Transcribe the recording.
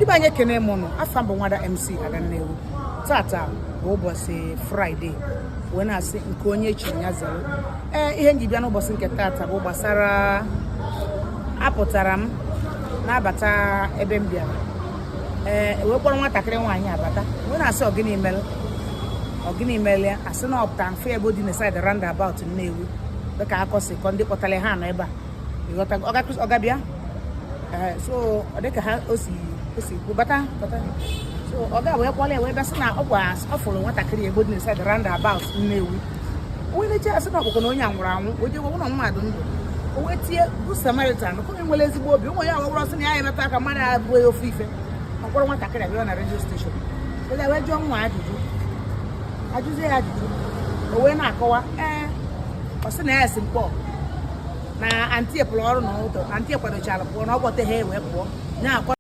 Ndị be anyị, ekene m ụnụ. Afa m bụ Nwada MC Ada Nnewi. Tata bụ ụbọchị Fraịde, wee na-asị nke onye chiri ya zere. Ee, ihe m ji bịa n'ụbọchị nke tata bụ gbasara apụtara m na-abata ebe m bịara, ee, wee kpọrọ nwatakịrị nwaanyị abata, wee na-asị, "Ọ gịnị mere? Ọ gịnị mere ya?" Asị na ọpụta mfe ebe dị na side roundabout Nnewi, dịka akọ si kọ, ndị kpọtara ha nọ ebe a. Ịghọtago? Ọga bịa. Ee, so ọ dịka ha o si kwu bata bata, so ọ ga wee kpọrọ ya wee bịa, sị na ọ gwa ọ fụrụ nwatakịrị ebe dị na side roundabout Nnewi, wee leche, asị na ọkpụkọ na onye a nwụrụ anwụ, o jewe ụlọ mmadụ ndụ, o wee tie Good Samaritan ka onye nwere ezigbo obi ụmụ ya wewụrụ, sị na ya emeta aka mmadụ abụghị ofu ife. Ọ kpọrọ nwatakịrị abịa na radio station wee wee jụọ nwa ajụjụ, ajụzie ya ajụjụ, o wee na-akọwa. Ee, ọ sị na ya si mkpọ na aunty pụrụ ọrụ n'ụtọ, aunty kwadochara pụọ na ọ kpọte ha wee pụọ na-akwa.